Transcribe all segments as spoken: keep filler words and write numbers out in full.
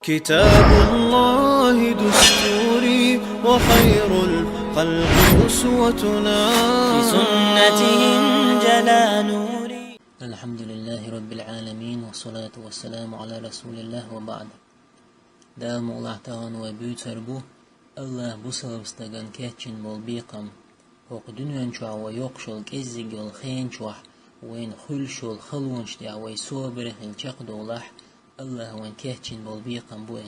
كتاب الله دستوري وخير الخلق أسوتنا. بسنته انجلى نوري. الحمد لله رب العالمين، والصلاة والسلام على رسول الله، وبعد. Дала мукъалахь, тахан вай буьйцур бу АллахӀа бусалба стагана кечйина болу бекхам. ХӀокху дуьнен чохь вай йоккхуш йолу кӀеззиг йолу хенан чохь вайна хуьлуш йолу халонаш тӀехь вай собаре хилла чекхдовлахь, АллахӀа вайна кечйина болу бекхам бу и.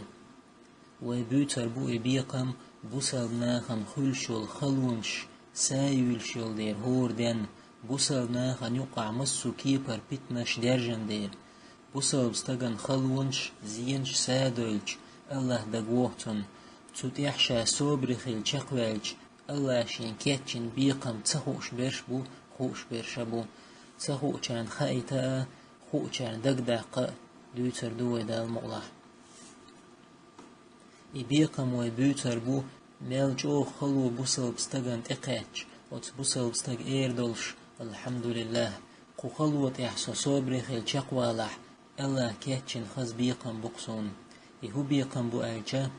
Вай буьйцур бу и бекхам бусалба нахана хуьлуш йолу халонаш са юьйлуш йолу дера хӀора денна, бусалба нахана юккъахь массо а кепара питанаш даьржина дера. Бусалба стагана халонаш, зенаш са дойлча, АллахӀ дагавогӀу цунна. Цу тӀехь ша собаре хилла чекхваьлча, АллахӀа шена кечйина бекхам ца хууш берш бу, хууш берш а бу. Ца хуучарна хаийта а, хуучарна дагадаккха а дуьйцур ду вай, Дала мукъалахь. И бекхам вай буьйцур бу, мел чӀогӀа хало бусалба стагана тӀекхаьчча, оцу бусалба стага эр долуш: «АлхьамдулиллахӀ, кху хало тӀехь со собаре хилла чекхвалахь, АллахӀа кечйина хаза бекхам бу-кх суна». И хӀун бекхам бу аьлча,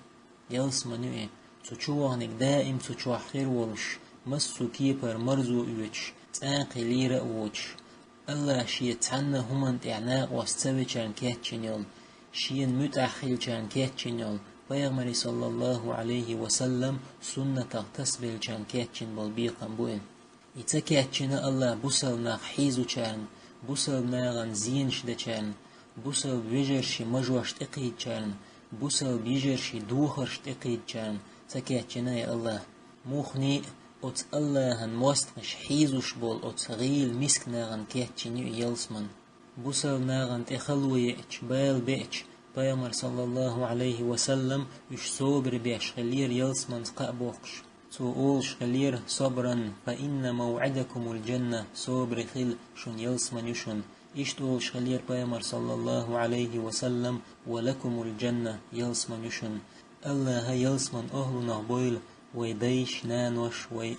ялсамани ю и, цу чу ваханиг даим цу чохь хир волуш, массо а кепара марзо оьцуш, цкъа а кхин лийра а воцуш. АллахӀа Шен цхьанна а хӀуманна тӀехь накъост ца вечарна кечйина йолу, Шена муьтӀахь хилчарна кечйина йолу, Пайхамаре, саллаллахӀу Ӏалайхи ва саллам, суннатах тасабеллачарна кечйина болу бекхам бу и. И ца кечйина АллахӀа бусалба нах хьийзучарна, бусалба нахана зенаш дечарна, бусалба вежарший мажош тӀекхийдачарна, бусалба йижарший духарш тӀекхийдачарна ца кечйина и АллахӀа. Муххале а оцу АллахӀан мостагӀаш хьийзош болу оцу гӀийла миска нахана кечйина ю и ялсамани. Бусалба нахана тӀе хало еъча, бала беъча, Пайхамар, саллаллахӀу Ӏалайхи ва саллам, уьш собаре беш хиллера ялсаманца кхаъ бохкуш. Цо олуш хиллера: «Сабран, фа инна мавӀидакумул джанна», собаре хила, шуна ялсамани ю шуна. Иштта олуш хиллера Пайхамар, саллаллахӀу Ӏалайхи ва саллам: «Ва лакумул джанна», ялсамани ю шуна. АллахӀа ялсаманин охӀлунах бойла вай дайш, нанош, вай.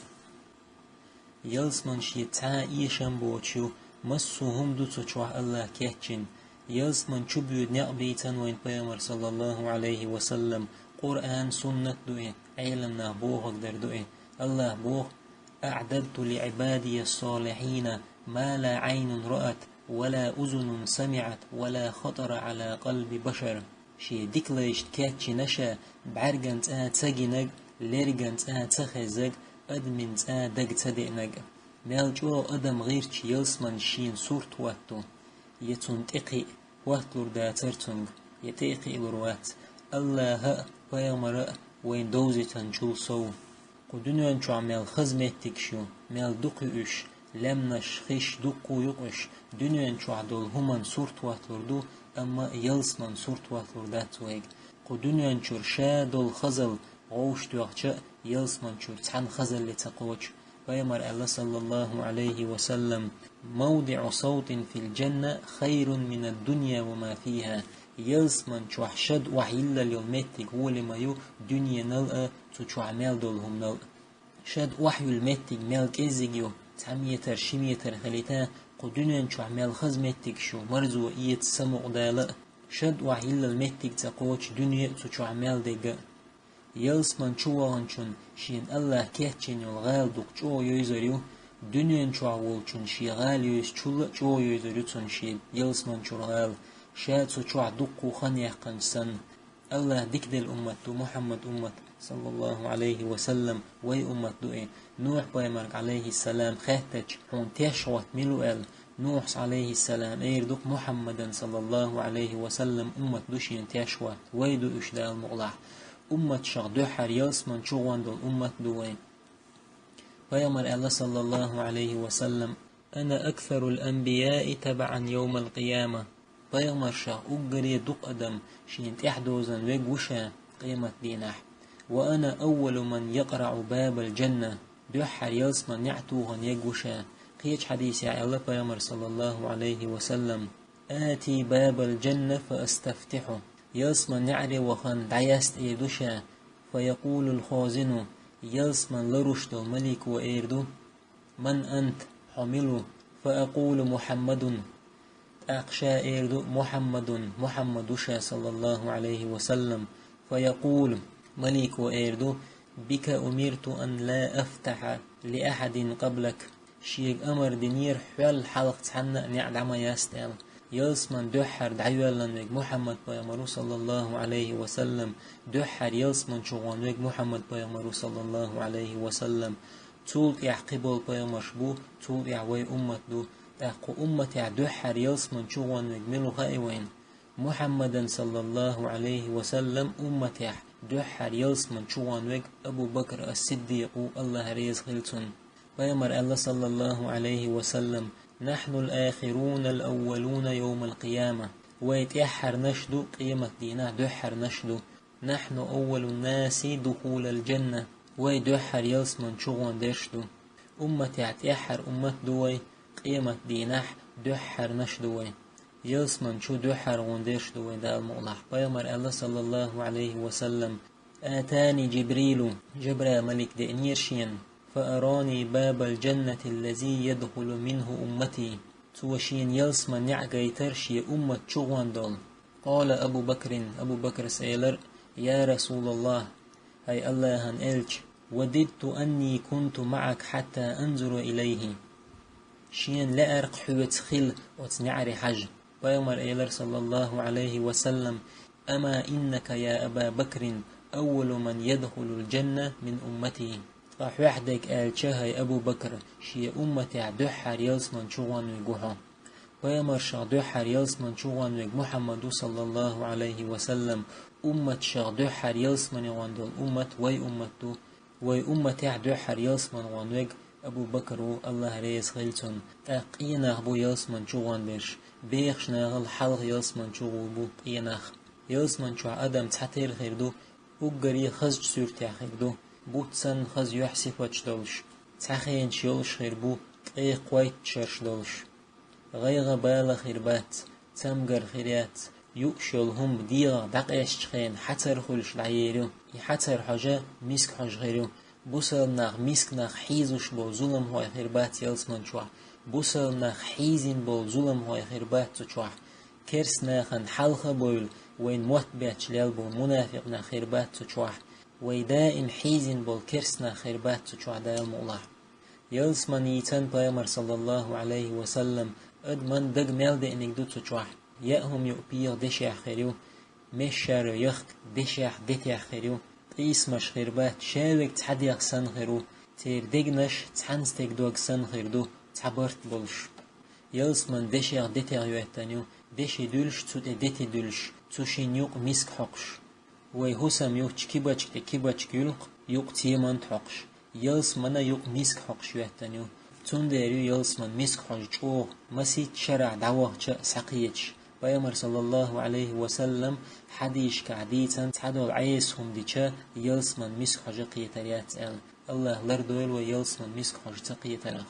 Ялсамани шеца цхьа а эшам боцуш ю, массо а хӀума ду цу чохь АллахӀа кечйина. Ялсамани чу боьду некъ бийцина вайна Пайхамар, саллаллахӀу Ӏалайхи ва саллам, Къуръан, суннат ду и, Ӏеламнаха бохург дар ду и. АллахӀа боху: «АӀдадту ли Ӏибадия ссалихьина ма ла Ӏайнун раат, ва ла узунун самиӀат, ва ла хатара Ӏала къалби башар». Шен дика лайшна кечйина ша, бӀаьргана цкъа а ца гинарг, лергана цкъа а ца хезнарг, адамна цкъа а дага ца деанарг. Мел чӀогӀа адам гӀиртича ялсамани шена сурт хӀотту, я цунна тӀекхиъ, хӀотталур дацара цуьнга, я тӀе а кхиалур вац, АллахӀа а, Пайхамара а вайна довзийтинчул сов. Кху дуьнен чохь мел хаза меттигаш ю, мел дукха ю уьш, лаьмнаш, хиш дуккха а ю-кх уьш, дуьнен чохь долу хӀуманна сурт хӀотталур ду, амма ялсаманин сурт хӀотталур дац вайга. Кху дуьнен чуьра ша долу хазалла гӀовшах тоьхча а, ялсамани чуьра цхьана хазалле ца кхочу. Пайхамара аьлла, саллаллахӀу Ӏалайхи ва саллам: «МавдиӀу савтин фил джанна хайрун минад дунья ва ма фиха». Ялсамани чохь шад охьайиллал йолу меттиг гӀоли ма ю дуьненал а, цу чохь мел долу хӀуманал а. Шад охьайиллал меттиг мел кӀеззиг ю, цхьа метр, ши метр хилийта, кху дуьнен чохь мел хаза меттигаш ю, марзо эца, самукъадала а. Шад охьайиллал меттиг ца кхочу дуьне а, цу чохь мел дерг а. Ялсамани чу ваханчунна шена АллахӀа кечйина йолу гӀала дукха чӀогӀа йовзар ю, дуьнен чохь волчунна шен гӀала йовзачул а чӀогӀа йовзар ю цунна шен ялсамани чуьра гӀала, ша цу чохь дуккха а хан яьккхинчу санна. АллахӀа дика делла уммат ду Мухьаммад уммат, саллаллахӀу Ӏалайхи ва саллам, вай уммат ду и. Нухь-пайхамарга, Ӏалайхиссалам, хаьттича, хьуна теш хӀотта мила ву аьлла, Нухьас, Ӏалайхиссалам, эр ду-кх: Мухьаммадан, саллаллахӀу Ӏалайхи ва саллам, уммат ду шена теш хӀотта, вай ду уьш, Дала мукъалахь. Умматашах дуьххьара ялсамани чу гӀон долу уммат ду вай. Пайхамара аьлла, саллаллахӀу Ӏалайхи ва саллам: «Ана аксарул анбияи табаӀан йовмал къияма». Пайхамаршах уггаре дукха адам шена тӀехь дозан верг ву ша къематдийнахь. «Ва ана аввалу ман якъраӀу бабал джанна». Дуьххьара ялсамани неӀ тухун ерг ву ша. Кхечу хьадисехь аьлла Пайхамара, саллаллахӀу Ӏалайхи ва саллам: «Ати бабал джанна фа астафтиху». Ялсамани неӀаре вахана дӀаяста эр ду ша. «Фа якъулул хазину», ялсамани ларуш долу малико эр ду: «Ман ант?» Хьо мила ву? «Фа акъулу: Мухьаммадун». ТӀаккха ша эр ду: «Мухьаммадун, Мухьаммад ву ша, саллаллаху Ӏалайхи ва саллам». Фаякъулу, малико эр ду: «Бика умирту ан ла афтаха ли ахьадин къаблак». Шега амар динера хьол хьалха цхьанна а неӀ дӀа ма яц аьлла. Ялсман дуьххьара дӀайоьллина вег Мухьаммад пайхамар ву, саллаллаху Ӏалайхи ва саллам, дуьххьара ялсман чу гӀон вег Мухьаммад пайхамар ву, саллаллаху Ӏалайхи ва саллам. Цул тӀехьа кхиболу пайхамарш бу, цул тӀехьа вай уммат ду. ТӀаккха кху умматехь дуьххьара ялсман чу гӀон вег мила ву хаьий вайна? Мухьаммадан, саллаллаху Ӏалайхи ва саллам, умматехь дуьххьара ялсман чу гӀон вег Абу Бакр ас-Сиддикъ ву, АллахӀ реза хила цунна. Пайхамар аьлла, саллаллаху Ӏалайхи ва саллам: «Нахьну ал-ахируна ал-аввалуна йовмал-къияма». Вай тӀаьххьарнаш ду, къемат дийнахь дуьххьарнаш ду. «Нахьну аввалун-наси духулал-джанна». Вай дуьххьара ялсман чу гӀон дерш ду. Умматехь тӀаьххьара уммат ду вай, къемат дийнахь дуьххьарнаш ду вай. Ялсман чу дуьххьара гӀон дерш ду вай, Дала мукъалахь. Пайхамар аьлла, саллаллаху Ӏалайхи ва саллам: «Атани Джибрилу», Жабраил малик деънера шена, «фа арани бабал-джаннати аллази ядхулу минху уммати». Цо шена ялсман неӀ гайтар шен уммат чу гӀон долу. Къала Абу Бакрин, Абу Бакрас элар: «Я Расулаллах, хӀай АллахӀан элча, вадидту анни кунту маӀак хьатта анзура илайхи». Шена лаьара-кх хьоьца хила оцу неӀаре хьажа. Пайхамар элар, саллаллаху Ӏалайхи ва саллам: «Ама иннака, я Аба Бакрин, аввалу ман ядхулул-джанна мин уммати». Ткъа хьоьхь дерг аьлча, хӀай Абу Бакр, шен умматехь дуьххьара ялсман чу гӀон вег ву хьо. Пайхамаршах дуьххьара ялсман чу гӀон вег Мухьаммад ву, саллаллаху Ӏалайхи ва саллам, умматшах дуьххьара ялсмане гӀон долу уммат вай уммат ду. Вай умматехь дуьххьара ялсман гӀон вег Абу Бакр ву, АллахӀ реза хила цунна. ТӀаккха къен нах бу ялсман чу гӀон берш, бехаш нахал хьалха ялсман чу гӀур бу къен нах. Ялсман чохь адам цхьатерра хир ду, уггаре хазачу суьртехь хир ду, бутт санна хаза юьхь-сифаташ долуш, цхьа хенаш йолуш хир бу, ткъе кхойтта шарш долуш. ГӀайгӀа-бала хир бац, цамгар хир яц, юуш йолу хӀума дегӀах дӀакъаьстачу хенахь хьацар хуьлуш дӀаер ю. И хьацар хьожа миска хьожа хир ю. Бусалба нах миска нах хьийзош болу зуламхой хир бац ялсман чохь. Бусалба нах хьийзина болу зуламхой хир бац цу чохь. Керста нахана хьалха а бевлла, вайн мотт бетташ лелла болу мунафикъ нах хир бац цу чохь. Вай даим хьийзина болу керста нах хир бац цу чохь, Дала мукъалахь. Ялсман йийцан Пайхамар, саллаллаху Ӏалайхи ва саллам, адаман даг мел деаниг ду цу чохь. Яа хӀума юкъа пегӀа дешех хир ю, мешшаро яхка дешех, детех хир ю. Къийсамаш хир бац, шаверг цхьа дех санна хир ву. Церан дегнаш цхьана стеган дог санна хир ду, цхьа барт болуш. Ялсман дешех, детех йоьттан ю, деши дуьлуш, цу тӀе дети дуьлуш, цу шина юкъа миска хьокхуш. Вай хӀусам ю, кибачка тӀе кибачка юьлху, юкъа цемант хьокхуш. Ялсмана юкъа миска хьокхуш йоьттан ю. Цундела ю ялсман миска хьожа чӀогӀа, масийтта шарахь дӀавахча а схьакхеташ. Пайхамар, саллаллаху Ӏалайхи ва саллам, хьадисашкахь дийцан цхьадолу Ӏеса хӀума дича, ялсман миска хьожа кхетар яц аьлла. АллахӀ лардойла вай ялсман миска хьожа ца кхетарах.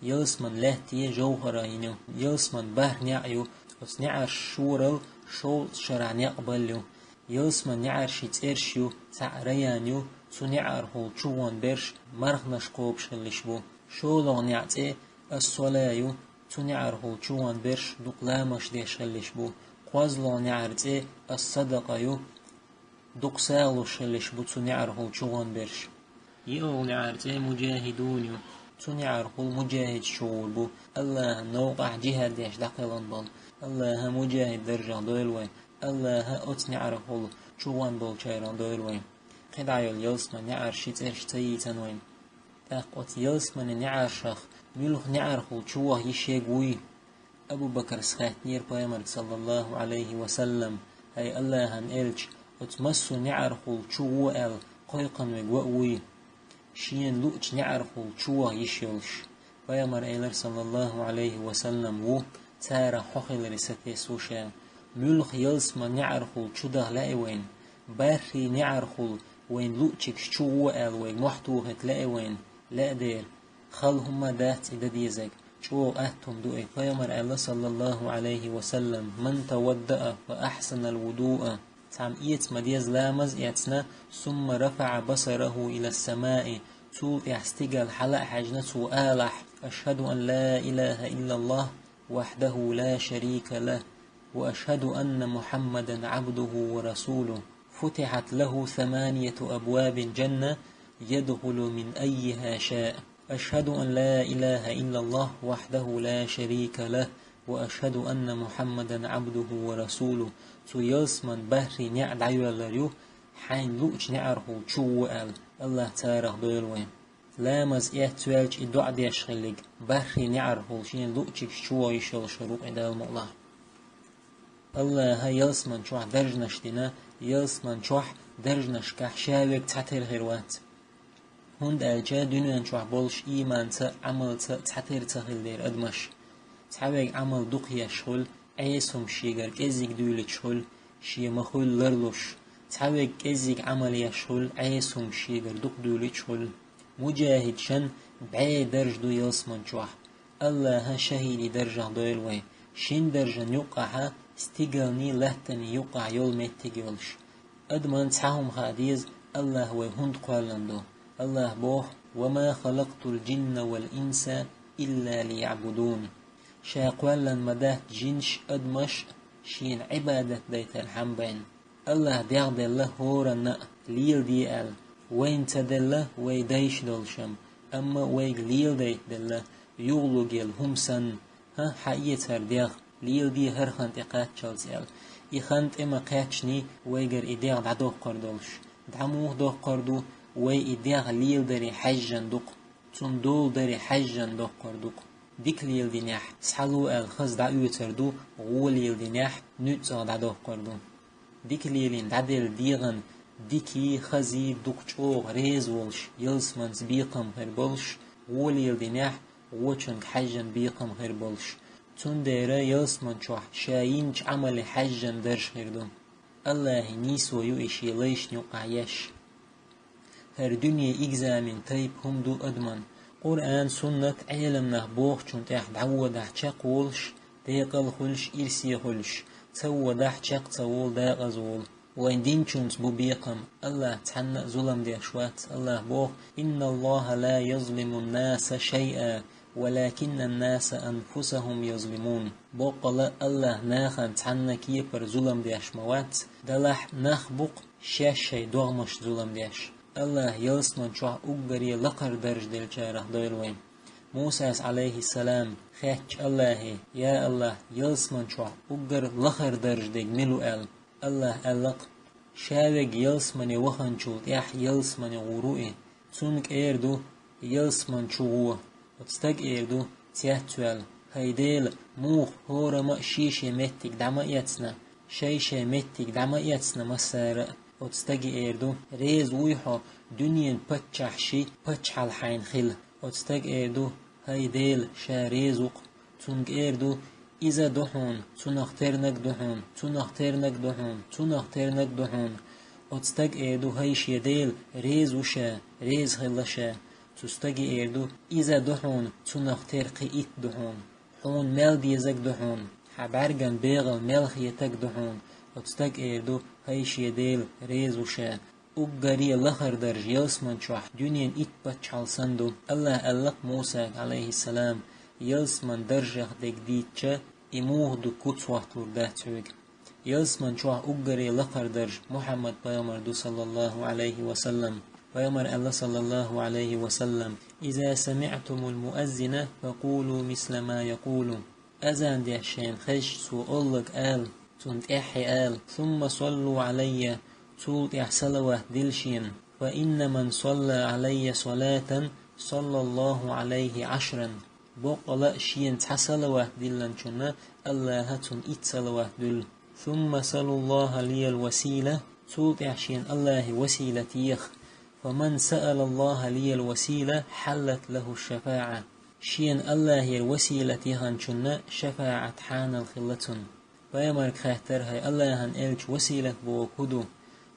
Ялсман лаьтта е жовхӀара йина ю. Ялсман бархӀ неӀ ю, оцу неӀарш шорал шовзткъа шарахь некъ балла ю. Ялсман неӀарши цӀерш ю, цхьаъ раян ю, цу неӀархула чу гӀон берш марханаш кхобуш хиллиш бу. ШолгӀа неӀ цӀе Ас-Сола ю, цу неӀархула чу гӀон берш дукха ламаш деш хиллиш бу. КхозлагӀа неӀар цӀе Ас-Садакъа ю, дукха сагӀа луш хиллиш бу цу неӀархула чу гӀон берш. ЙоьалгӀа неӀар цӀе Муджахидун ю, цу неӀархула муджахидаш чу гӀур бу, АллахӀан новкъахь джихӀад деш дӀакхелхина болу. АллахӀа муджахид даржах дойла вай. АллахӀа оцу неӀархула чу гӀон болчарах дойла вай. КхидӀа йолу ялсман неӀарши цӀерш ца йийцан вайна. ТӀаккха оцу ялсманан неӀаршах муьлха неӀархула чу ваха йиш ерг вуй? Абу Бакрас хаьттинера Пайхамарга, саллаллаху Ӏалайхи ва саллам: «ХӀай АллахӀан элча, оцу массо а неӀархула чу гӀо аьлла кхойкхун верг ван а вуй, шена луъучу неӀархула чу ваха йиш йолуш?» Пайхамар элира, саллаллаху Ӏалайхи ва саллам: «Ву, царах хьо хиларе сатесна ву ша». Муьлха ялсман неӀархула чу даха лаьий вайна? БархӀ неӀархула вайна луъучуьнгаш чу гӀо аьлла вайга мохь тухийта лаьий вайна? Лаьа дера. Хала хӀума дац и дан дезарг. ЧӀогӀа атта хӀума ду и. Пайхамар аьлла, саллаллаху Ӏалайхи ва саллам: «Ман таваддаъа фа ахьсанал вудуъа». Цхьамма эца ма-дезза ламаз а эцна, «сумма рафаӀа басараху илас-самаи», цул тӀаьхьа стигала хьала а хьаьжна, цо алахь: «Ашхьаду ан ла илаха иллаллах», وحده لا شريك له، وأشهد أن محمدا عبده ورسوله، فتحت له ثمانية أبواب الجنة، يدخل من أيها شاء. أشهد أن لا إله إلا الله وحده لا شريك له، وأشهد أن محمدا عبده ورسوله. Цу ялсман бархӀи неӀ дӀайоьллар ю, хьайна луъучу неӀархула чу гӀо аьлла. АллахӀ царах дойла вай. Ламаз эцна ваьлча и доӀа деш хилларг, бархӀи неӀархула шена луъучуьнга чу гӀо йиш йолуш хир ву-кх и, Дала мукъ лахь. АллахӀа ялсман чохь даржанаш дина, ялсман чохь даржанашкахь ша верг цхьатера хир вац. ХӀунда аьлча дуьнен чохь болуш ийманца а, Ӏамалца а цхьатера ца хилла дера адамаш. Цхьаверг Ӏамал дукха еш хуьлу, Ӏеса хӀума шегара кӀеззиг дуьйлуьйтуш хуьлу, шен ма хуьллу ларлуш. Цхьаверг кӀеззиг Ӏамал еш хуьлу, Ӏеса хӀума шегара дукха дуьйлуьйтуш хуьлу. МужахӀидашна бӀе даржа ду ялсман чохь. АллахӀа шахӀидийн даржах дойла вай. Шина даржан юккъехь стигалний, латтаний юккъехь йолу меттиг йолуш. Адамна цхьа хӀума хаа деза, АллахӀ вай хӀунда кхоьллина ду. АллахӀа боху: «وما خلقت الجن والإنس إلا ليعبدون». Ша кхоьллина ма дац жинаш а, адамаш а шена Ӏибадат дайтархьама бен. АллахӀа дегӀ делла хӀоранна а, леладе аьлла. Вайна ца делла вай дайша долуш-м, амма вайга леладайта делла, юха лугӀа елла хӀума санна. ХӀан, хьаэца хӀара дегӀ, леладе хӀара хан тӀекхаччалц аьлла. И хан тӀе ма-кхаьччиний, вайгара и дегӀ дӀадоккхур долуш. ДӀа муха доккхур ду, вай и дегӀ леладаре хьаьжжина ду-кх, цунна дола даре хьаьжжина доккхур ду-кх. Дика леладинехь, схьало аьлла хаза дӀаоьцур ду, гӀо леладинехь, нуьцкъах дӀадоккхур ду. Дика лелийна дӀаделла дегӀана дикий, хазий, дукха чӀогӀа реза волуш, ялсаманца бекхам хир болуш, гӀо леладинехь, гӀочунга хьаьжжина бекхам хир болуш. Цундела ялсаман чохь ша йинчу Ӏамале хьаьжжина дарж хир ду. АллахӀан нийсо ю и шен лайшна юккъехь еш. ХӀара дуьне экзамен тайпа хӀума ду адаман. Къуръан, суннат, Ӏеламнах бохучунна тӀехь дӀаводахь чекхволуш, декъала хуьлуш, ирсе хуьлуш, ца водахь чекх ца волу, декъаза волу. Вайн динчунца бу бекхам, АллахӀ цхьанна а зулам деш вац. АллахӀа боху: «إن الله لا يظلم الناس شيئا ولكن الناس أنفسهم يظلمون». Боккъала а АллахӀ нахана цхьанна кепара зулам деш ма вац, делахь нах бу-кх шаьш шайн догӀмашна зулам деш. АллахӀа ялсаман чохь уггаре лакхара дарж деллачарах дойла вай. Мусас, Ӏалайхиссалам, хаьттича АллахӀе: «Я АллахӀ, ялсаман чохь уггар лахара дарж дерг мила ву?» аьлла. АллахӀа аьлла-кх: «Ша верг ялсамане ваханчул тӀаьхьа ялсамане гӀур ву и. Цунна кӀера ду, ялсаман чу гӀо». Оцу стага эр ду, цецваьлла: «ХӀай Дела, муха хӀораммо а шен-шен меттиг дӀа ма эцна, шай-шай меттиг дӀа ма эцна массара а?» Оцу стаге эр ду: «Реза вуй хьо, дуьненан паччахь ши паччахьалла хьайна хила». Оцу стага эр ду: «ХӀай Дела, ша реза ву-кх». Цунга эр ду: «Иза ду хьуна, цунах тернаг ду хьуна, цунах тернаг ду хьуна, цунах тернаг ду хьуна». Оцу стага эр ду: «ХӀай шен Дела, реза ву ша, реза хилла ша». Цу стаге эр ду: «Иза ду хьуна, цунах тера кхин итт ду хьуна. Хьуна мел дезаг ду хьуна, хьан бӀаьрган бегӀал мел хетаг ду хьуна». Оцу стага эр ду: «ХӀай шен Дела, реза ву ша». Уггаре лахара дарж ялсаман чохь дуьненан итт паччахьалла санна ду. АллахӀа аьлла-кх Мусага, Ӏалайхиссалам: «Ялсаман даржех дерг дийцча, и муха ду куц хӀотталур дац хьоьга». Ялсаман чохь уггаре лакхара дарж Мухьаммад пайхамар ду, саллаллаху Ӏалайхи ва саллам. Пайхамар аьлла, саллаллаху Ӏалайхи ва саллам: «إذا سمعتم المؤذن فقولوا مثل ما يقول». Азан деш шайна хезча, цо олларг ала, цунна тӀаьххье ала: «ثم صلوا علي», цул тӀаьхьа салават дила шена. «فإن من صلى علي صلاة صلى الله عليه عشرا». Боккъала а шена цхьа салават диллинчунна АллахӀа цунна итт салават дуьллу. «ثم سلوا الله لي الوسيلة», цул тӀаьхьа шена АллахӀе василат еха. «فمن سأل الله لي الوسيلة حلت له الشفاعة». Шена АллахӀера василат яханчунна шафаӀат хьанал хилла цунна. Пайхамарга хаьттара: «ХӀай АллахӀан элча, василат бохург хӀун ду?»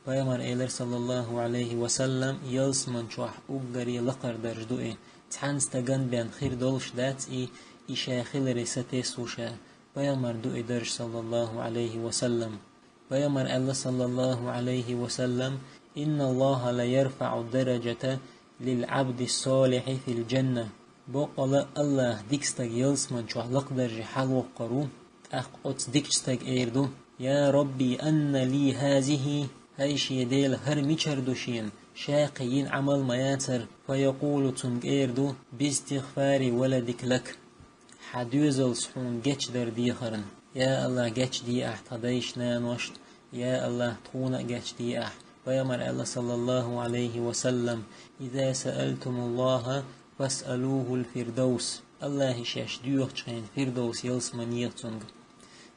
Пайхамар элира, саллаллаху Ӏалайхи ва саллам: «Ялсаман чохь уггаре лакхара дарж ду и. Цхьана стагана бен хир долуш дац и, и ша хиларе сатесна ву ша». Пайхамар ду и дарж, саллаллаху Ӏалайхи ва саллам. Пайхамар аьлла, саллаллаху Ӏалайхи ва саллам: «إن الله ليرفع الدرجة للعبد الصالح في الجنة». Боккъала а Аллахь дика стаг ялсмани чохь лакхардаржий хьалавоккхур ву, тӀаккха оцу дикачу стага эр ду: «Я Рабби, анна ли хазихи?» ХӀай шен Дела, хӀара мичара ду шена, ша кхин йина Ӏамал ма яцара? Фа якъулу, цунга эр ду: «Бистигъфари валадик лак». Хьан доьзалс хьуна гечдар дехарна. Я Аллахь, гечде ахь тхан дайшна, наношна, я Аллахь, тхуна а гечде ахь. Пайхамара аьлла, саллаллаху Ӏалайхи ва саллам: «Иза саалтумуллаха, фасалухул фирдавс». Аллахье шаьш доьхучу хенахь Фирдавс ялсмани еха цунга.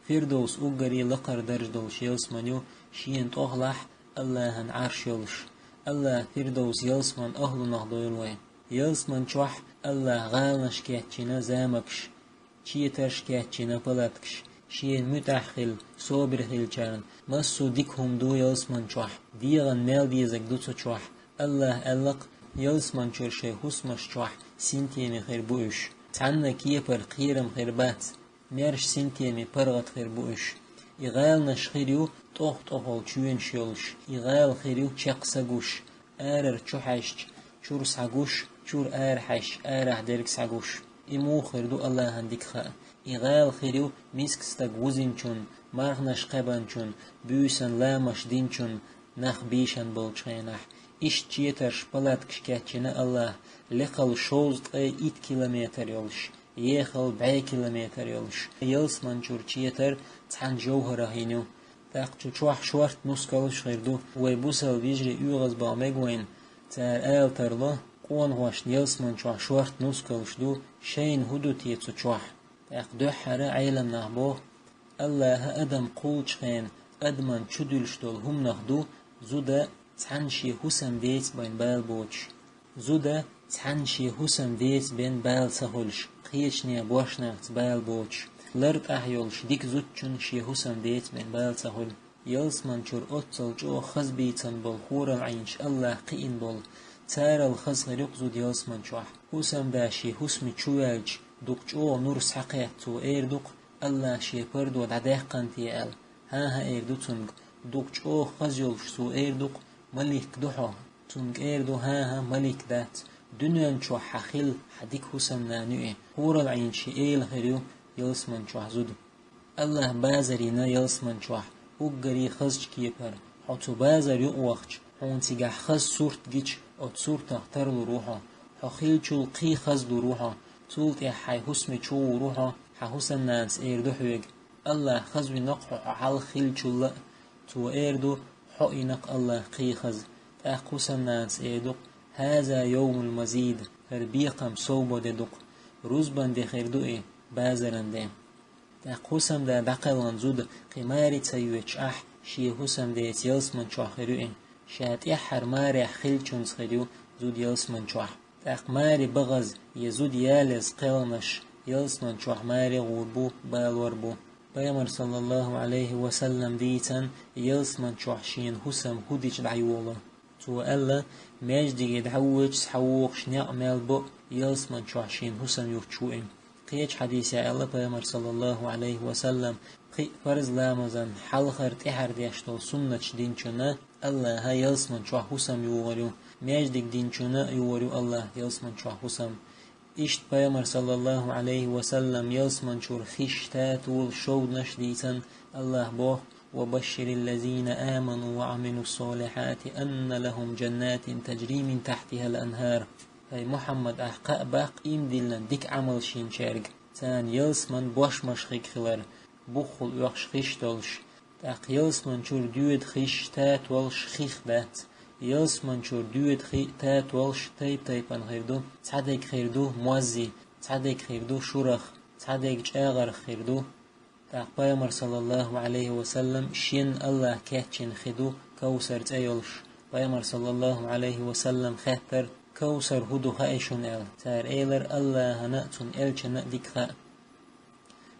Фирдавс уггаре лакхара дарж долуш ялсмани ю, шена тӀехула Аллахьан Ӏарш йолуш. Аллахь Фирдавс ялсманин ахьлунах дойла вай. Ялсмани чохь Аллахьа гӀаланаш кечйина замакаш, четарш кечйина палаткаш, шена муьтӀахь хилла, собар хиллачарна. Массо а дика хӀума ду ялсмани чохь, дегӀан мел дезарг ду цу чохь. Аллахьа аьлла-кх: «Ялсмани чуьра шайн хӀусамаш чохь синтеме хир бу уьш. Цхьанна а кепара кхерам хир бац. Маьрша синтеме паргӀат хир бу уьш». И гӀаланаш хир ю тӀох-тӀохула чоьнаш йолуш, и гӀала хир ю чекх са гуш, арара чу хьаьжча, чуьра схьагуш, чуьра ара хьаьжча, арахь дерг схьагуш. И муха хир ду Аллахьан дика хаа? И гӀала хир ю миска стаг вузинчун, марханаш кхаьбинчун, буьйсанна ламазаш динчун, нах бийшина болчу хенахь. Иштта четарш, палаткаш кечйина Аллахьа, лекхал шовзткъе итт километр йолуш, ехал бӀе километр йолуш. Ялсмани чуьра четар цхьана жовхӀарах йина ю. ТӀаккха цу чохь шортта нускалш хир ду. Вай бусалба вежарий оьгӀазбан мега вайна, цара ала тарло, къонахошна ялсмани чохь шортта нускалш ду, шайна хӀун ду те цу чохь? ТӀаккха дуьххьара Ӏеламнаха боху: Аллахьа адам кхуллучу хенахь адаман чу дуьллуш долу хӀуманах ду зуда цхьанна шен хӀусам деца бен бала боцуш. Зуда цхьанна шен хӀусам деца бен бала ца хуьлуш, кхечу нехан бошнахца бала боцуш, лар тӀехь йолуш дика зудчунна шен хӀусам деца бен бала ца хуьлу. Ялсмани чуьра оццул чӀогӀа хаза бийцина болу хурал-Ӏийнаш Аллахьа кхиъна болу, царал хаза хир ю-кх зуда ялсмани чохь. ХӀусамда шен хӀусаме чу ваьлча, дукха чӀогӀа нур схьакхетта, цо эр ду-кх: «Аллахьа шен пардо дӀадаьккхина те?» аьлла. «ХӀан-хӀа», эр ду цуьнга. Дукха чӀогӀа хаза йолуш цо эр ду-кх: «Малик ду хьо?» Цуьнга эр ду: «ХӀан-хӀа, малик дац. Дуьнен чохь хьан хилла, хьан дика хӀусамнана ю и». Хурал-Ӏийнаш шен эла хир ю ялсмани чохь зуда. Аллахьа базар йина ялсмани чохь, уггаре хазачу кепара. Хьо цу базар юкъа вахча, хьуна цигахь хаза сурт гича, оцу суртах тарлур ву хьо. Хьо хиллачул кхин хаза лур ву хьо. Цул тӀаьхьа хьайн хӀусаме чу гӀур ву хьо, хьан хӀусамнанас эр ду хьоьга: «Аллахьа хаза вина-кх хьо, хьо хьалха хиллачул а». Цо эр ду: «Хьо йина-кх Аллахьа кхин хаза». ТӀаккха хӀусамнанас эр ду-кх: «ХӀаза йовмул мазид, хӀара бекхам совбо де ду-кх». Рузбан де хир ду и, базаран де. ТӀаккха хӀусамда дӀакхелхина зуда кхин маре ца йоьдуш ахь, шен хӀусамдеца ялсмани чохь хир ю и. Ша тӀаьххьара марехь хиллачунца хир ю зуда ялсмани чохь. ТӀаккха маре бахаза я зуда ялаза кхелхинарш ялсмани чохь маре гӀур бу, балор бу. Пайхамара, саллаллаху Ӏалайхи ва саллам, дийцина ялсмани чохь шена хӀусам хӀун дича дӀайоло. Цо аьлла: «Маьждиге дӀавоьдучу схьавогӀуш некъ мел бо ялсмани чохь шена хӀусам юттуш ву и». Кхечу хьадисехь аьлла Пайхамара, саллаллаху Ӏалайхи ва саллам: «Кхин а парз ламазан хьалхара, тӀаьхьара деш долу суннаташ динчунна Аллахьа ялсмани чохь хӀусам югӀур ю, маьждиг динчунна а югӀур ю Аллахьа ялсмани чохь хӀусам». Иштта Пайхамара, саллаллаху Ӏалайхи ва саллам, ялсмани чуьра хиш татолаш, шовданаш дийцина. Аллахьа боху: «Ва башшириллазина аману ва Ӏамилуссолихьати анна лахум джаннатин таджри мин тахьтихал анхар». ХӀай Мухьаммад, ахь кхаъ баккха ийман диллина дика Ӏамал йинчаьрга, царна ялсмани бошмаш хиг хилар, буххул оьхуш хиш долуш. ТӀаккха ялсмани чуьра доьду хиш татолаш хих дац. Ялсмани чуьра доьду хи татолаш тайп-тайпана хир ду. Цхьадерг хир ду моззи, цхьадерг хир ду шурах, цхьадерг чӀагӀарх хир ду. ТӀаккха Пайхамара, саллаллаху Ӏалайхи ва саллам, шен Аллахьа кечйина хи ду Кавсар цӀе йолуш. Пайхамара, саллаллаху Ӏалайхи ва саллам, хаьттира: «Кавсар хӀун ду хаьий шуна?» аьлла. Цара элира: «Аллахьана а, цуьнан элчанна а дика хаьа».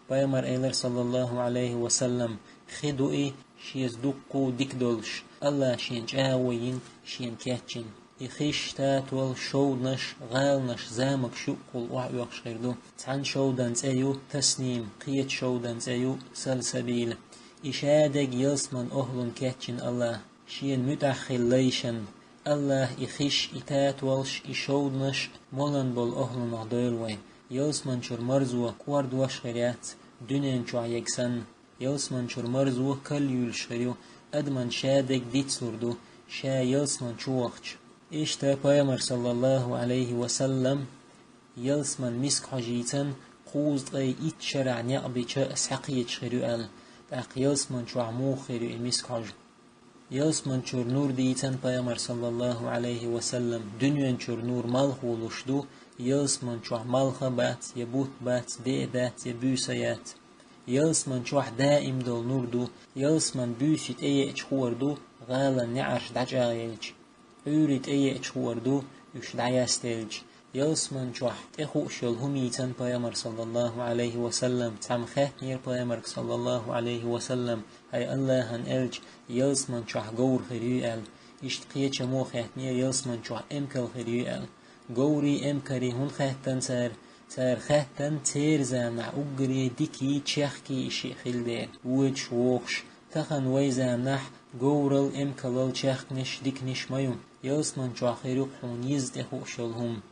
Пайхамара элира, саллаллаху Ӏалайхи ва саллам: «Хи ду и, шеца дуккха а дика долуш, Аллахьа шена чӀагӀо йина, шена кечйина». И хиш татолаш, шовданаш, гӀаланаш, замакаш юккъехула охьаоьхуш хир ду. Цхьана шовдан цӀе ю Тасним, кхечу шовдан цӀе ю Салсабил. И шадерг ялсмани охӀлунна кечйина Аллахьа. Шена муьтӀахь хилла лайшна, Аллахь и хиш, и татолаш, и шовданаш молан болу охӀлунах дойла вай. Ялсаманчуьра марзо кӀордош хир яц, дуьнен чохь ег санна. Ялсаманчуьра марзо кал юьйлуш хир ю, адаман шадерг дицлур ду, ша ялсаман чу вахча. Иштта Пайхамар, саллаллаху Ӏалайхи ва саллам, ялсаман миска хьожа йийцан, кхузткъе итт шарахь некъ бича схьакхеташ хир ю аьлла, тӀаккха ялсаман чохь муха хир ю и миска хьожа. Ялсаманчуьра нур дийцан Пайхамар, саллаллаху Ӏалайхи ва саллам, дуьнен чуьра нур малхо луш ду, ялсаман чохь малх а бац, я бутт бац, де а дац, я буьйса яц. Ялсаман чохь даим долу нур ду, ялсаман буьйса тӀееача хуур ду, гӀалин неӀарш дӀачӀагӀъелча. Ӏуьйре тӀееача хуур ду, уьш дӀаястелча. Ялсаман чохь тӀехууш йолу хӀума йийцан Пайхамар, саллаллаху Ӏалайхи ва саллам, цхьамма хаьттинера Пайхамарга, саллаллаху Ӏалайхи ва саллам, хьай Аллахьан элча, ялсаман чохь говр хир юй аьлла. Иштта кхечамо хаьттинера, ялсаман чохь эмкал хир юй аьлла. Говрий, эмкарий хӀунда хаьттан цара? Цара хаьттан церан заманахь уггаре дикий, чехкий и шиъ хилла дела, водаш, вохуш. Тахана вай заманахь говрал, эмкалал чехканаш, диканаш ма ю. Ялсаман чохь хир ю хьуна еза тӀехууш йолу хӀума.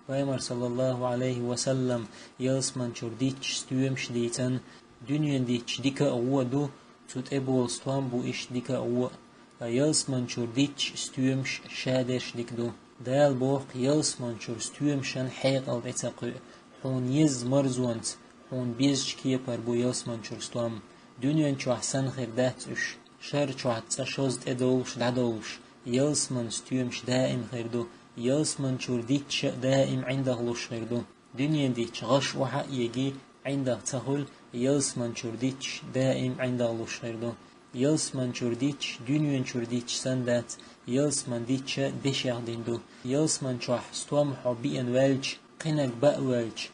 Пайхамар, саллаллаху Ӏалайхи ва саллам, ялсаманчуьра дитташ стоьмаш дийцан, дуьнен дитташ дика а гӀо ду, цу тӀе болу стом бу иштта дика а гӀо а. Ткъа ялсаманчуьра дитташ стоьмаш шадерш дика ду. Дала боху ялсаманчуьра стоьмашан хьекъал тӀе ца кхуьу, хьуна еза марзонца, хьуна безачу кепара бу ялсаманчуьра стом. Дуьнен чохь санна хир дац уьш. Шар чохь цкъа шозза тӀедовлуш, дӀадовлуш, ялсаман стоьмаш даим хир ду, ялсаманчуьра дитташ а даим ӀиндагӀ луш хир ду. Дуьнен дитташ гӀаш охьа а эгий, ӀиндагӀ ца хуьлу, ялсаманчуьра дитташ даим ӀиндагӀ луш хир ду. Ялсаманчуьра дитташ дуьнен чуьра дитташ санна дац, ялсаман дитташ а дешех дина ду. Ялсаман чохь стом хьо биъна ваьлча, кхинарг баа воьлча,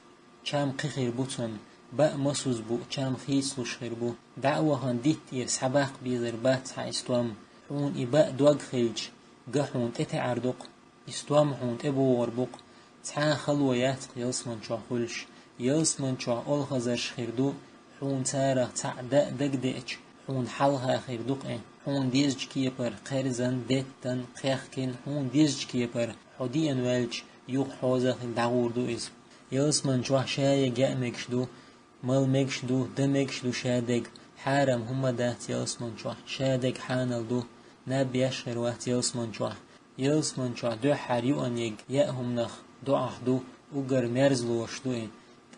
чам кхин хир бу цунна, баа масуз бу, чам хийцалуш хир бу. ДӀа а вахана дитта тӀера схьабаккха безар бац хьан и стом. Хьуна и баа дог хилча, ган хьуна тӀетаьӀар ду-кх, и стом хьуна тӀебогӀур бу-кх. Цхьа а хало яц-кх ялсаман чохь хуьлуш. Ялсаман чохь олхазарш хир ду, хьуна царах цхьаъ даа дагадеача, хьуна хьалха хир ду-кх и. Хьуна дезачу кепара кхерзан, деттан, кхехкина, хьуна дезачу кепара хьо диъна ваьлча, юха хьоза а хила дӀагӀур ду иза. Ялсаман чохь ша яа мегаш ду, мала мегаш ду, дан мегаш ду шадерг, хьарам хӀума дац ялсаман чохь, шадерг хьанал ду, наб еш хир вац ялсаман чохь. Ялсаман чохь дуьххьара юан егг яа хӀуманах доӀахь ду, уггар мерзалош ду и.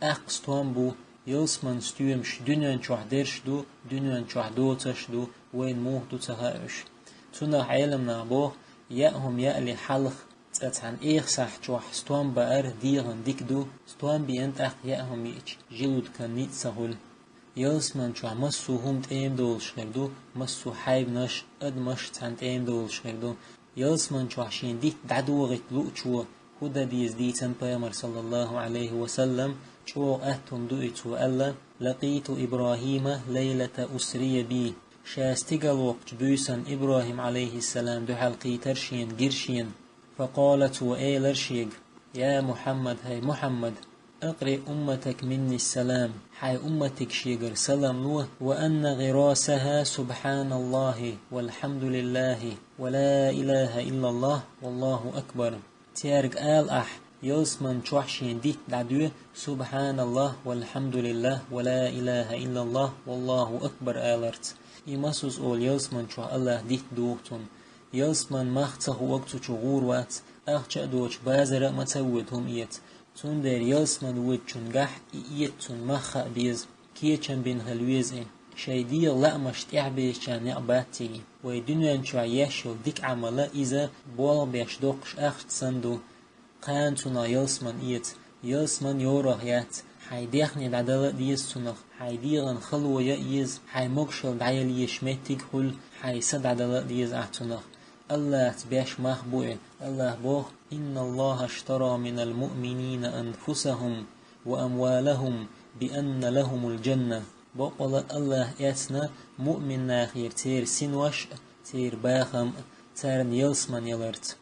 ТӀаккха стом бу, ялсаман стоьмаш дуьнен чохь дерш ду, дуьнен чохь доцарш ду, вайна муха ду ца хаьа уьш. Цунах Ӏеламнаха боху, яа хӀума яале хьалха цкъа цхьана эха сахьт чохь стом баар дегӀан дика ду, стом беана тӀаккха яа хӀума йиъча, желудкан ницкъ ца хуьлу. Ялсаман чохь массо а хӀума тӀема долуш хир ду, массо а хьайбанаш, адамаш цхьаьна тӀема долуш хир ду. Ялсаман чохь шен дитт дӀадохийта луучо хӀун дан деза дийцан Пайхамар, саллаллаху Ӏалайхи ва саллам, чӀогӀа атта хӀума ду и, цо аьлла: «Лакъиту Ибрахима лайлата усрия би». Ша стигала воккхучу буьйсанна ИбрахӀим, Ӏалайхиссалам, дуьхьал кхийтара шена, гира шена. Факъала, цо элира шега: «Я Мухьаммад, хӀай Мухьаммад, акъриъ умматак минни салам, хьайн умматиг шегара салам ло, ва анна гъирасаха субхьаналлахи, валхьамдулиллахи, ва ла илаха иллаллах, валлаху акбар». Цаьрга ала ахь, ялсаман чохь шен дитт дӀадоь, субхьаналлах, валхьамдулиллах, ва ла илаха иллаллах, валлаху акбар аларца. И масуз олу ялсаман чохь Аллаха дитт доху цунна. Ялсаман мах ца хуург цу чу гӀур вац, ахча а доцуш базара а ма ца воьду хӀума эца. Цундела ялсаман воьдучуьнгахь и эца цунна мах хаа беза, кечам бина хила веза и. Шайн дегӀан лаамаш тӀехь безачарна некъ бац и. Вай дуьнен чохь еш йолу дика Ӏамал а иза болх беш доккхуш ахча санна ду. Кхана цунах ялсаман эца, ялсаман йорах яц, хьайн даьхни дӀадала а деза цунах, хьайн дегӀан хало яа а еза, хьайн могушалла дӀаяла езаш меттиг а хуьлу, хьайн са дӀадала а деза ахь цунах. Аллахьца беш мах бу и. Аллаха боху: «Инналлаха аштара минал муъминина анфусахум ва амвалахум би анна лахумул джанна». Бакъволу Аллаха эцна муъмин нахера церан синош а, церан бахам а, царна ялсаман яларца.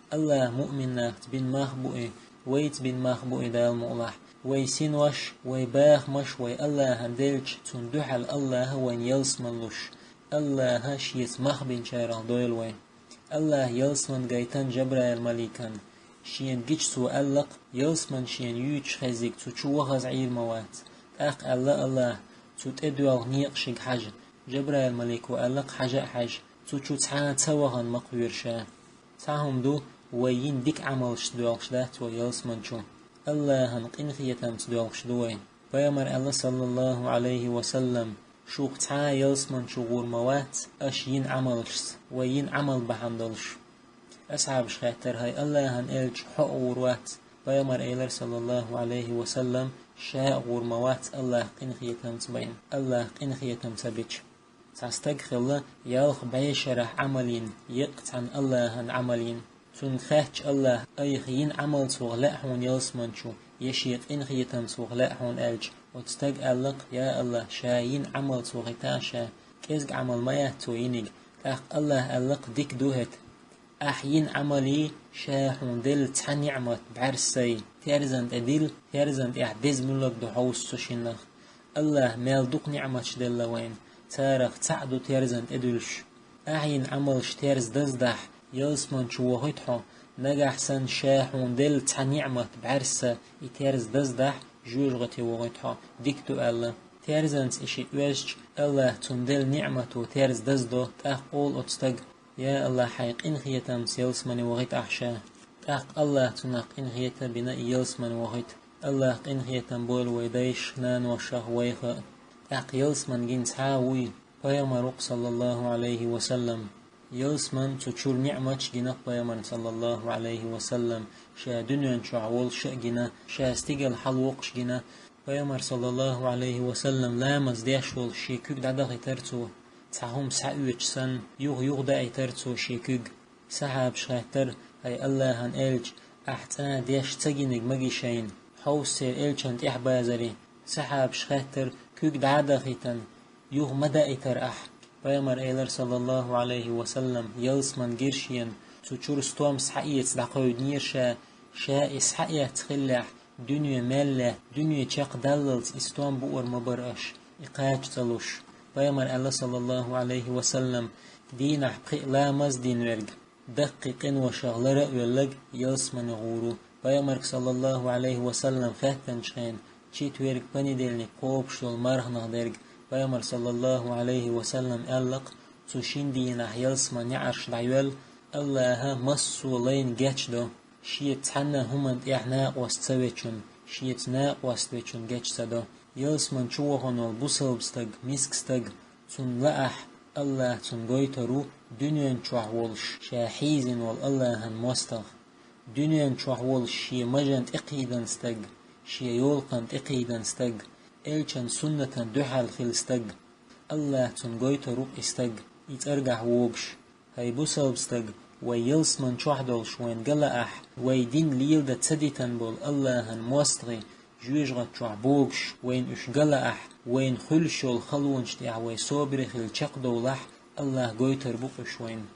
Аллаха муъмин нахаца бина мах бу и, вайца бина мах бу и, Дала мукъалахь. Вай синош, вай бахамаш вай Аллахьана делча, цунна дуьхьал Аллаха вайна ялсаман луш. Аллаха шеца мах бинчарах дойла вай. АллахӀа ялсман гайтина Жабраил-маликана. Шена гича цо аьлла-кх: «Ялсман шена юьйцуш хезийга цу чу вахаза Ӏийр ма вац». ТӀаккха аьлла АллахӀа: «Цу тӀедоьлху некъашка хьажа». Жабраил-малико аьлла-кх: «Хьажа а хьаьжа, цу чу цхьа а ца вахана ма кхоьру ша». Цхьа хӀума ду, вай йина дика Ӏамалшца доьлхуш дац вай ялсман чу. АллахӀан къинхетамца доьлхуш ду вай. Пайхамара аьлла, саллаллахӀу Ӏалайхи ва саллам: «Шух цхьа а ялсман чу гӀур ма вац аша йина Ӏамалшца, вай йина Ӏамал бахьана долуш». Асхьабаша хаьттира: «ХӀай АллахӀан элча, хьо а гӀур вац?» Пайхамара элира, саллаллахӀу Ӏалайхи ва саллам: «Ша а гӀур ма вац АллахӀа къинхетамца байна, АллахӀа къинхетам ца бича». Цхьа стаг хилла ялх бӀешарахь Ӏамал йина, еккъа цхьана АллахӀан Ӏамал йина. Цунга хаьттича АллахӀа: «Айхьа йина Ӏамалца ваха лаьа хьуна ялсман чу, я шен къинхетамца ваха лаьа хьуна?» аьлча, оцу стага аьлла-кх: «Я АллахӀ, ша йина Ӏамалца вахийтахьа ша». КӀезиг Ӏамал ма яц цо йиниг. ТӀаккха АллахӀа аьлла-кх: «Дика ду хӀета. Ахь йина Ӏамалий, ша хьуна делла цхьа ниӀмат бӀаьрса сай, терзан тӀе дилла, терзан тӀехь деза муьлхарг ду хьовса цу шиннах». АллахӀа мел дукха ниӀматаш делла вайна, царах цхьаъ ду терзан тӀе дуьллуш. Ахь йина Ӏамалш терза даздахь, ялсман чу вохуьйту хьо, нагахь санна ша хьуна делла цхьа ниӀмат бӀаьрса и терза даздахь, жоьжахате вохуьйту хьо, дика ду аьлла. Терзанца и шиъ оьзча, АллахӀа цунна делла ниӀмато терза даздо, тӀаккха олу оцу стага: «Я АллахӀ, хьайн къинхетамца ялсмане вохуьйтахь ша». ТӀаккха АллахӀа цунах къинхетам бина, и ялсмане вохуьйту. АллахӀа къинхетам бойла вай дайшах, наношах, вайх а. ТӀаккха ялсман гина цхьа а вуй? Пайхамар ву-кх, саллаллахӀу Ӏалайхи ва саллам. Ялсман цу чуьра ниӀматаш гина-кх пайхамарна, саллаллахӀу Ӏалайхи ва саллам, ша дуьнен чохь волуш а гина, ша стигала хьалавоккхуш гина. Пайхамар, саллаллахӀу Ӏалайхи ва саллам, ламаз деш волуш шен куьг дӀадахийтара цо, цхьа хӀума схьаоьцуш санна, юха-юха даийтара цо шен куьг. Сахьабаша хаьттара: «ХӀай АллахӀан элча, ахь цкъа а деш ца гиниг ма гий шайна, хьовса церан элчан тӀаьхьабазарий?» Сахьабаша хаьттара: «Куьг дӀа а дахийтина, юха ма даийтара ахь?» Пайхамара элира, саллаллахӀу Ӏалайхи ва саллам: «Ялсман гира шена, цу чуьра стом схьаэца дӀакхевдинера ша, ша и схьаэцна хиллехь, дуьне мел лаьтта, дуьне чекхдаллалц и стом буур ма бара аша, и кхача ца луш». Пайхамара аьлла, саллаллахӀу Ӏалайхи ва саллам: «Дийнахь пхиъ ламаз а дина верг, даккхий къиношах лара а велларг ялсмане гӀур ву». Пайхамарга, саллаллахӀу Ӏалайхи ва саллам, хаьттинчу хенахь, четверг, понедельник кхобуш долу марханах дерг, пайхамара, саллаллахӀу Ӏалайхи ва саллам, аьлла-кх: «Цу шина дийнахь ялсман неӀарш дӀайоьллу, АллахӀа массо а лайна гечдо, шеца цхьанна а хӀуманна тӀехь накъост ца вечун, шеца накъост вечун геч ца до». Ялсман чу вахана волу бусалба стаг, миска стаг, цунна лаахь, АллахӀа цунна гойтур ву дуьнен чохь волуш ша хьийзина волу АллахӀан мостагӀа. Дуьнен чохь волуш шен мажан тӀекхийдина стаг, шен йолхана тӀекхийдина стаг, элчан суннатан дуьхьал хилла стаг, АллахӀа цунна гойтур ву-кх и стаг, и цӀаргахь вогуш. ХӀай бусалба стаг, вай ялсман чохь долуш вайна ган лаахь, вай дин леладан ца дитина болу АллахӀан мостагӀий жоьжахати чохь богуш, вайна уьш ган лаахь, вайна хуьлуш йолу халонаш тӀехь вай собаре хилла чекхдовлахь, АллахӀа гойтур бу-кх уьш вайна.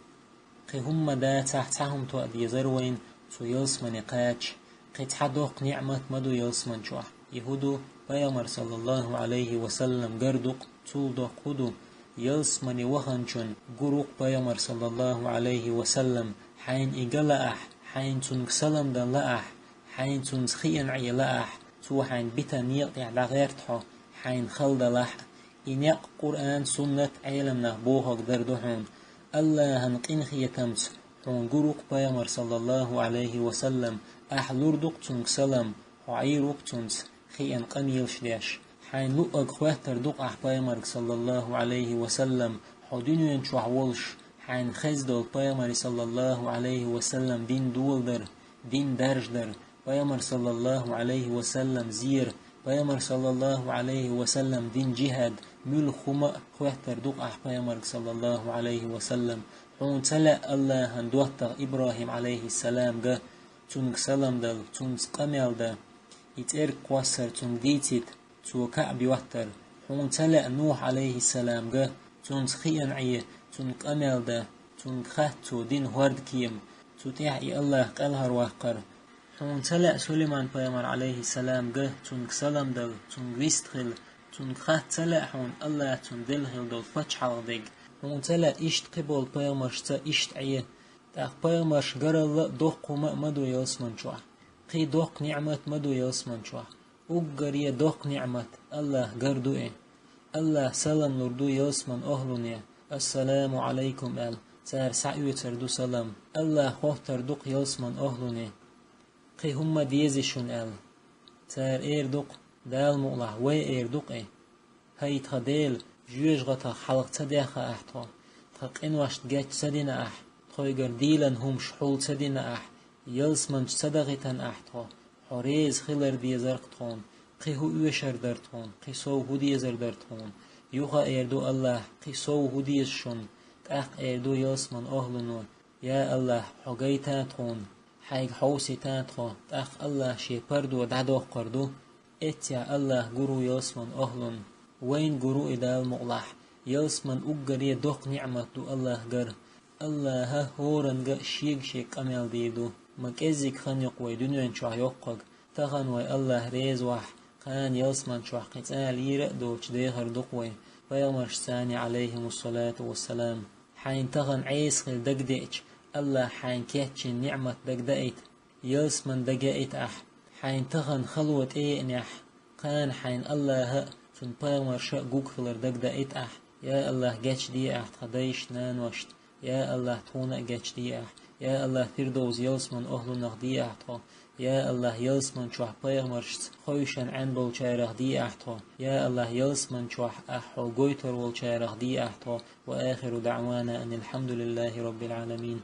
Кхин хӀумма дацахь, цхьа хӀума тоа дезара вайна цу ялсмане кхача. Кхин цхьа доккха ниӀмат ма ду ялсман чохь. И хӀун ду? Пайхамар, саллаллахӀу Ӏалайхи ва саллам, гар ду-кх. Цул доккха хӀун ду? Ялсмане ваханчун гур ву-кх пайхамар, саллаллахӀу Ӏалайхи ва саллам, хьайна и ган лаахь, хьайна цунга салам дан лаахь, хьайна цунца хиъна Ӏе лаахь, цо хьайна битина некъа тӀехь дӀагӀерта хьо, хьайна хала далахь а. И некъ Къуръан, суннат, Ӏеламнах бохург дар ду хьуна. АллахӀан къинхетамца хьуна гур ву-кх пайхамар, саллаллахӀу Ӏалайхи ва саллам, ахь лур ду-кх цунга салам, хьо Ӏийр ву-кх цунца, хиъна къамелаш деш. Хьайна луъург хоьттур ду-кх ахь пайхамарга, саллаллахӀу Ӏалайхи ва саллам, хьо дуьнен чохь волуш, хьайна хезна долу пайхамаре, саллаллахӀу Ӏалайхи ва саллам, дин доладар, дин даржадар, пайхамар, саллаллахӀу Ӏалайхи ва саллам, зер, пайхамар, саллаллахӀу Ӏалайхи ва саллам, дин, жихӀад, муьлха хӀума а хоьттур ду-кх ахь пайхамарга, саллаллахӀу Ӏалайхи ва саллам. Хьуна ца лаьа АллахӀан доттагӀа ИбрахӀим, Ӏалайхиссалам, ган, цунга салам дала, цунца къамел дан, и цӀерга кхоссар, цунга дийцийта, цо КаӀба йоттар. Хьуна ца лаьа Нухь, Ӏалайхиссалам, ган, цунца хиъна Ӏе, цунга къамел дан, цунга хатта цо дина хӀордкема, цу тӀехь и АллахӀ кӀелхьарваккхар. Хьуна ца лаьа Сулайман-пайхамар, Ӏалайхиссалам, ган, цунга салам дала, цунга вистхила, цунга хатта ца лаьа хьуна АллахӀа цунна делла хилла долу пачхьалкх дерг. Хьуна ца лаьа иштта кхин болу пайхамаршца иштта Ӏе, ТӀаккха пайхамарш гаралла а доккха хӀума а ма ду ялсман чохь. Кхин доккха ниӀмат ма ду ялсман чохь. Уггаре доккха ниӀмат АллахӀ гар ду и. АллахӀ салам лур ду ялсман охӀлуне, «Ассаламу Ӏалайкум», аьлла, цара схьаоьцур ду салам. АллахӀ хоттур ду-кх ялсман охӀлуне, кхин хӀумма дезий шуна аьлла. Цара эр ду-кх, Дала мукъалахь, вай эр ду-кх и. ХӀай тхан Дела, жоьжахатех хьалха ца даьхна ахь тхо, тхан къиношна геч ца дина ахь, тхойгара дийлина хӀумаш хьул ца дина ахь, ялсманчу ца дахийтина ахь тхо, хьо реза хилар дезар-кх тхуна, кхин хӀун оьшур дара тхуна, кхин сов хӀун дезар дара тхуна, юха а эр ду АллахӀ, кхин сов хӀун деза шуна, тӀаккха эр ду ялсман охӀлуно, я АллахӀ, хьо гайта тхуна, хьайга хьовсийта тхо, тӀаккха АллахӀ шен пардо дӀадоккхур ду, эццехь АллахӀ гур ву ялсман охӀлун. Вайна гур ву и Дала мукъалахь, ялсман уггаре доккха ниӀмат ду АллахӀ гар. АллахӀа хӀоранга а шега-шега къамел дийр ду. Ма кӀеззиг хан ю-кх вай дуьнен чохь йоккхаг. Тахана вай АллахӀ реза вахь, кхана ялсман чохь кхин цкъа а лийра а доцуш дехар ду-кх вай. Пайхамаршца, Ӏалайхимуссалату вассалам, хьайна тахана Ӏеса хила дагадеача, АллахӀа хьайна кечйина ниӀмат дагадаийта, ялсман дагаяийта ахь. Хьайна тахана хало тӀееанехь, кхана хьайна АллахӀа а, цуьнан пайхамарша а гугхилар дагадаийта ахь. Я АллахӀ, гечде ахь тхан дайшна, наношна. Я АллахӀ, тхуна а гечде ахь. Я АллахӀ, Фирдовс ялсман охӀлунах де ахь тхо. Я АллахӀ, ялсман чохь пайхамаршца ховшан Ӏен болчарах де ахь тхо. Я АллахӀ, ялсман чохь ахь хьо гойтур волчарах де ахь тхо. Ва ахиру даӀвана анил хьамдулиллахӀи роббил Ӏаламин.